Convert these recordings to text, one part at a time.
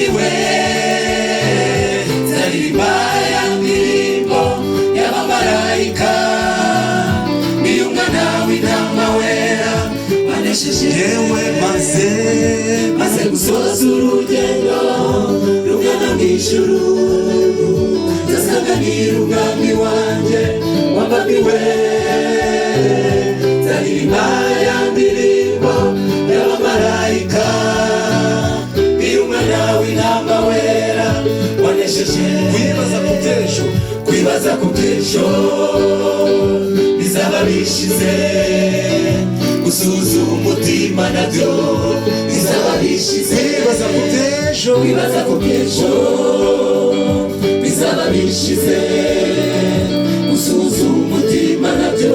Wabambiwe, nzaririmba ya ndirimbo y'abamarayika, niyo umwana w'intama wera wanesheje. Yewe maze Maze gusoza urugendo rugana mu ijuru, nzasanganira umwami wanjye wabambiwe, nzaririmba ya ndirimbo y'abamarayika, iyo umwana w'intama wera wanesheje. Kwibaza ku by'ejo. Kwibaza ku by'ejo bizaba bishize, gusuzuma umutima nabyo bizaba bishize. Kwibaza ku by'ejo. Kwibaza ku by'ejo bizaba bishize, gusuzuma umutima nabyo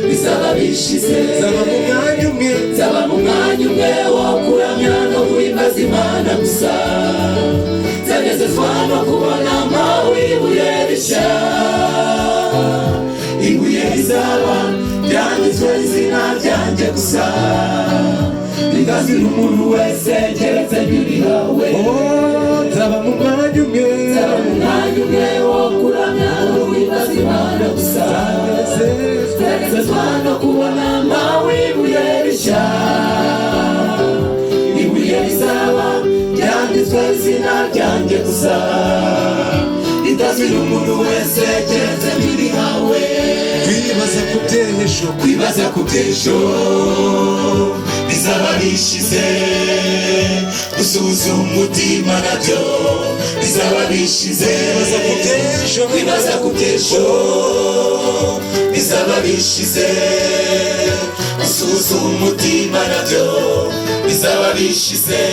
bizaba bishize. Zaba mu mwanya umwe. Nzaba mu mwanya umwe wo kuramya no guhimbaza Imana gusa, nzanezezwa no kubona mpawe ibuye rishya, ibuye rizaba ryanditswe izina ryanjye gusa, ritazwi n'umuntu wese keretse nyirihawe. Oh, nzaba mu mwanya umwe. Nzaba mu mwanya umwe wo kuramya no guhimbaza Imana gusa, nzanezezwa no kubona mpawe ibuye rishya, ibuye rizaba ryanditswe izina ryanjye gusa, ritazwi n'umuntu wese keretse nyirihawe. Kwibaza ku by'ejo. Kwibaza ku by'ejo bizaba bishize, gusuzuma umutima nabyo bizaba bishize. Kwibaza ku by'ejo. Kwibaza ku by'ejo bizaba bishize, gusuzuma umutima nabyo bizaba bishize.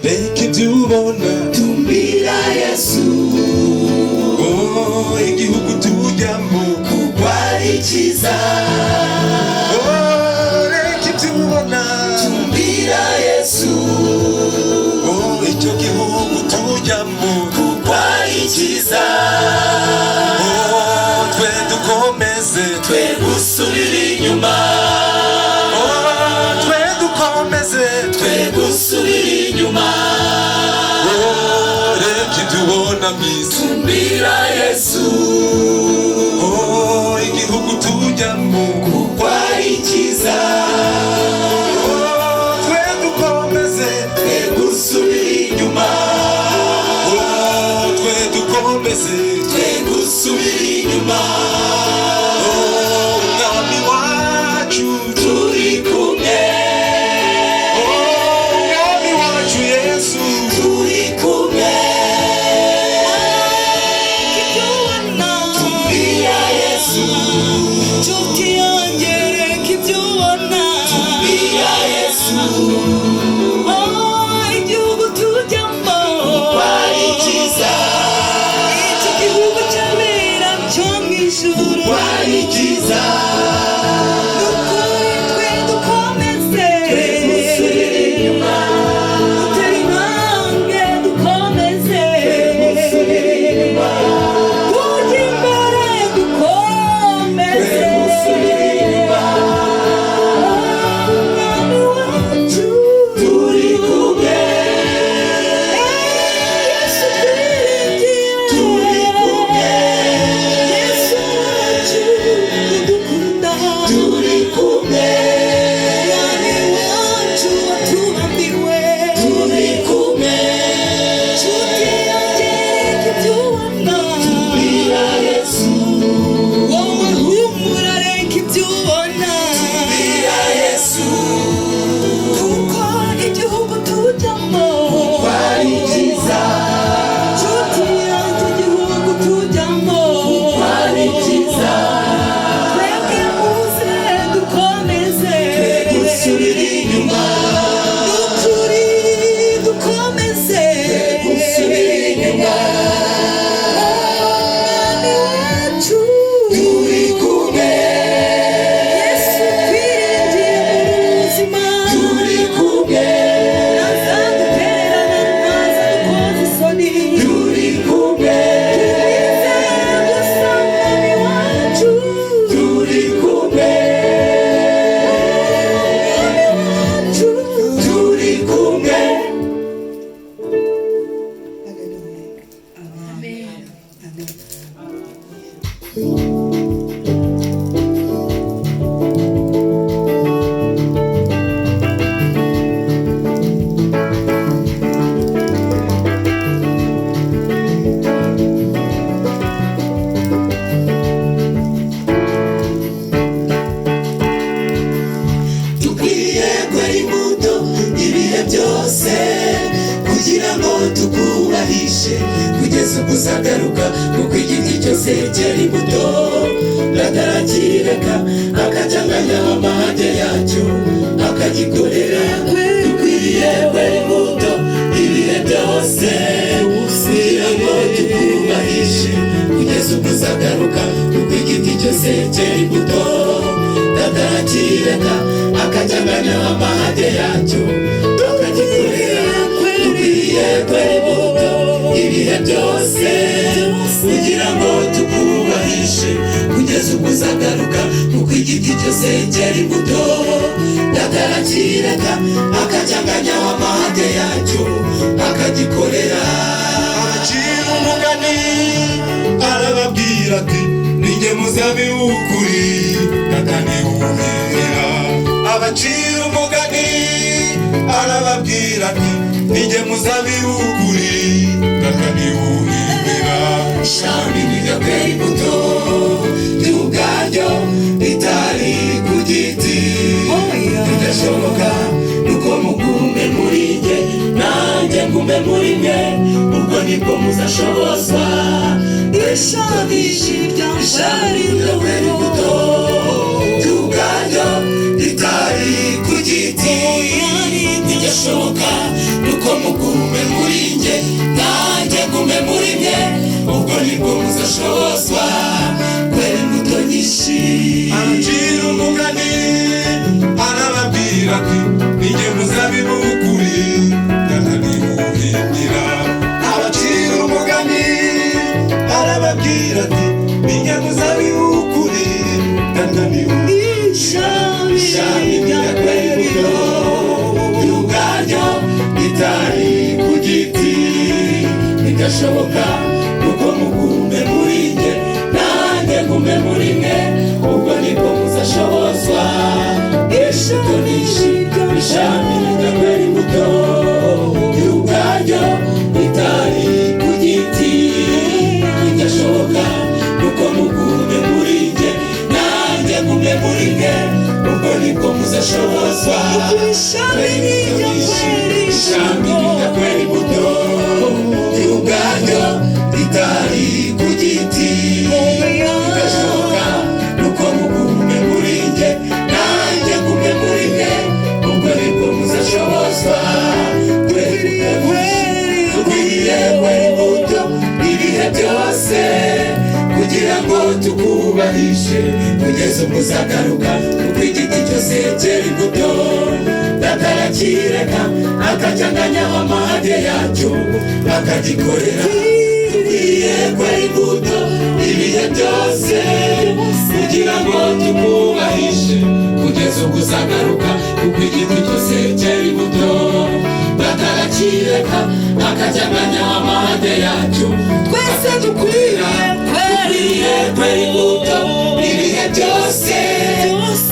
Reka ibyo ubona. Tumbira Yesu. Oh, igihugu tujyamo kuko ari cyiza. Oh, reka ibyo ubona. Tumbira Yesu. Oh, icyo gihugu tujyamo kuko ari cyiza. Oh, twe dukomeze. Twe gusubira inyuma. Oh, twe dukomeze. Twe gusubira inyuma. Oh, reka ibyo ubona mwiza. Tumbira Yesu. Oh, igihugu tujyamo kuko ari cyiza. Oh, twe dukomeze. Twe gusubira inyuma. Oh, twe dukomeze. Twe gusubira inyuma. Oh, umwami wacu turi kumwe. Oh, umwami wacu Yesu turi kumwe. Tumbira Yesu. Nshuti yanjye, reka ibyo ubona. Tumbira Yesu. Oh, igihugu tujyamo kuko ari cyiza. Iki gihugu cy'abera cyo mu ijuru Kuko ari cyiza. Ni ukuri twe dukomeze. Twe gusubira inyuma. Dutere intambwe dukomeze. Twe gusubira inyuma. Tujye imbere dukomeze. Twe gusubira inyuma. Umwami wacu turi kumwe. Yesu twiringiye. Turi kumwe. Yesu wacu. cyane. Dukwiye kwera imbuto ibihe byose kugira ngo tukubahishe kugeza ubwo uzagaruka, kuko igiti cyose cyera imbuto batarakireka akacyanganya amahage yacyo akagikorera. Dukwiye kwera imbuto ibihe byose kugira ngo tukubahishe kugeza ubwo uzagaruka, kuko igiti cyose cyera imbuto batarakireka akacyanganya amahage yacyo tukagikorera. Dukwiye kwera imbuto ibihe byose kugira ngo tukubahishe kugeza ubwo uzagaruka, kuko igiti cyose cyera imbuto batarakireka akacyanganya amahage yacyo akagikorera. Abacira umugani arababwira ati ninjye muzabibu w'ukuri data niwuhira. Abacira umugani arababwira ati ninjye muzabibu w'ukuri data niwuhira. Ishami rijya kwera imbuto ry'ubwaryo ritari ku giti bidashoboka, nuko mugume muri njye nanjye ngume muri mwe, ubwo nibwo muzashobozwa. Ishami Ishami rijya kwera imbuto ry'ubwaryo ritari ku giti bidashoboka, nuko mugume muri njye nanjye ngume muri mwe, ubwo nibwo muzashobozwa kwera imbuto nyinshi. Abacira umugani arababwira ati ninjye muzabibu w'ukuri data niwuhira. Abacira umugani arababwira ati ninjye muzabibu w'ukuri data niwuhira. Ishami ryakwera imbuto ry'ubwaryo ritari ku giti bidashoboka, nuko mugume muri njye nanjye ngume muri mwe, ubwo nibwo muzashobozwa imbuto nyinshi. Ishami ridakwera imbuto ry'ubwaryo ritari ku giti bidashoboka, nuko mugume muri njye nanjye ngume muri mwe, ubwo nibwo muzashobozwa. Ishami Ishami ridakwera imbuto ry'ubwaryo ritari ku giti bidashoboka, nuko mugume muri njye nanjye ngume muri mwe, ubwo nibwo muzashobozwa kwera imbuto nyinshi. Dukwiye kwera imbuto ibihe byose kugira ngo tukubahishe kugeza ubwo uzagaruka, kuko igiti cyose cyera imbuto batarakireka akacyanganya amahage yacyo akagikorera. Dukwiye kwera imbuto ibihe byose kugira ngo tukubahishe kugeza ubwo uzagaruka, kuko igiti cyose cyera imbuto batarakireka akacyanganya amahage yacyo. Twese dukwiye Dukwiye kwera imbuto ibihe byose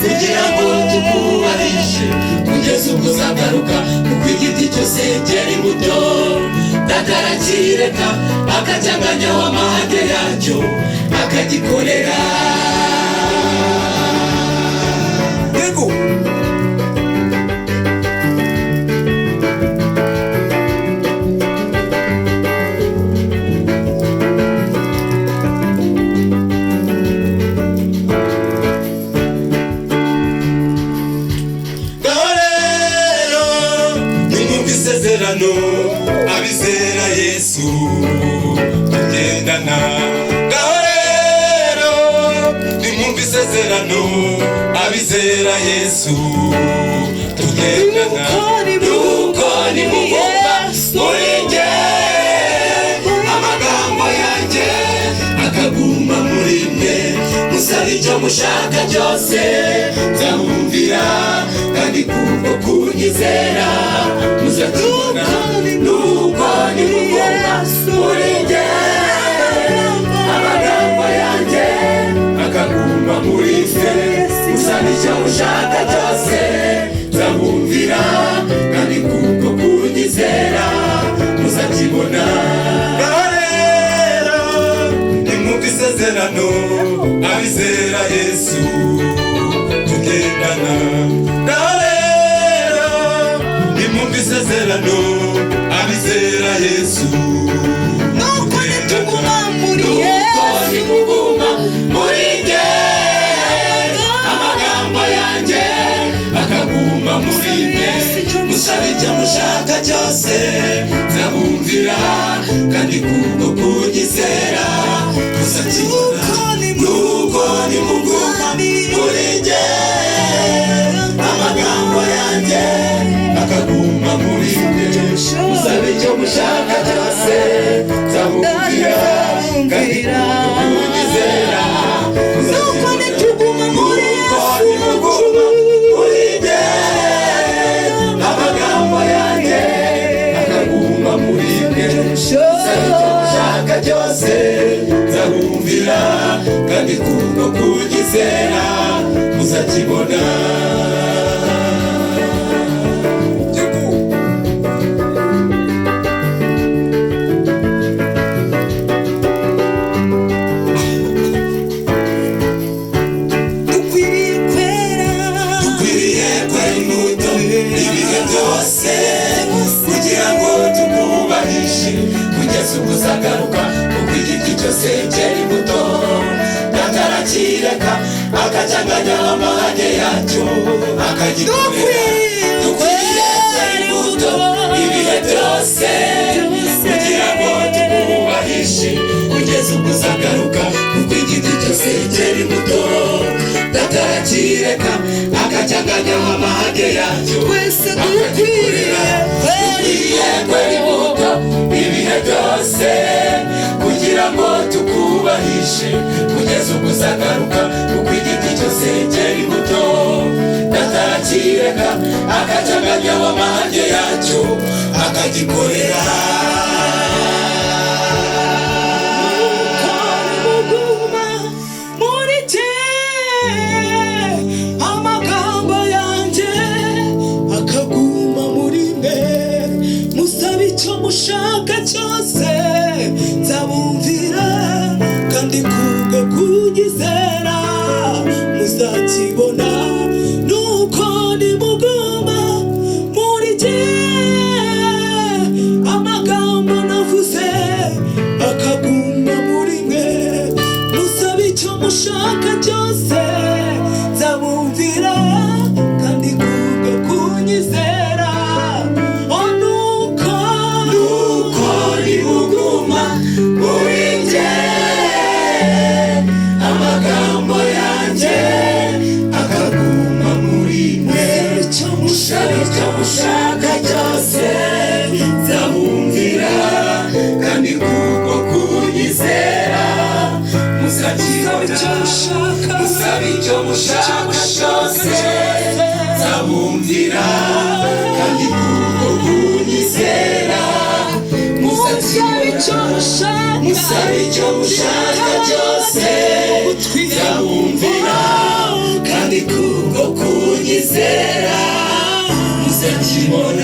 kugira ngo tukubahishe kugeza ubwo uzagaruka, kuko igiti cyose cyera imbuto batarakireka akacyanganya amahage yacyo akagikorera. Yego. Ngaho rero nimwumve isezerano abizera Yesu tugendana. Ngaho rero nimwumve isezerano abizera Yesu tugendana. Nuko nimuguma muri njye amagambo yanjye akaguma muri mwe, musaba icyo mushaka cyose nzamwumvira, kandi kubwo kunyizera muzakibona. Nuko nimuguma muri njye isezerano abizera Yesu tugendana. Ngaho rero nimwumve isezerano abizera Yesu. Nuko nituguma muri Nuko Yesu, nimuguma muri njye, amagambo yanjye akaguma muri mwe, musabe icyo mushaka cyose nzabumvira, kandi kubwo kunyizera muzakibona. Nuko nimuguma muri njye, amagambo yanjye akaguma muri mwe, musabe icyo mushaka cyose nzabumvira, kandi kubwo kunyizera nuko muzakibona. nituguma muri Nuko Yesu, nimuguma muri njye, amagambo yanjye akaguma muri mwe, musabe icyo mushaka cyose nzabumvira, kandi kubwo kunyizera muzakibona. Dukwiriye kwera, Dukwiriye kwera imbuto ibihe byose, kugira ngo tukubahishe kugeza ubwo uzagaruka, kuko igiti cyose cyera imbuto datarakireka akacyanganya amahage yacyo akagikorera. Dukwiriye kwera imbuto ibihe byose, kugira ngo tukubahishe kugeza ubwo uzagaruka, kuko igiti cyose cyera imbuto datarakireka akacyanganya amahage yacyo twese dukwiriye dukwiriye kwera imbuto ibihe byose, kugira ngo tukubahishe kugeza ubwo uzagaruka, kuko igiti cyose cyera imbuto datarakireka akacyanganya amahage yacyo akagikorera. Muguma muri jye, amagambo yanjye akaguma muri mwe, musabe icyo mushaka cyose nzabumvira, kandi kubwo kunyizera muzakibona. Nuko nimuguma muri jye, amagambo navuze akaguma muri mwe, musabe icyo mushaka cyose nzabumvira, kandi kubwo kunyizera. Oh, nuko Nuko nimuguma muri njye, amagambo yanjye akaguma muri mwe, icyo musabe icyo mushaka cyose nzabumvira, kandi kubwo kunyizera muzakibona. mushaka, Musabe icyo mushaka cyose nzabumvira, kandi kubwo kunyizera musabe icyo muzakibona. mushaka, Musabe icyo mushaka cyose nzabumvira, kandi kubwo kunyizera muzakibona.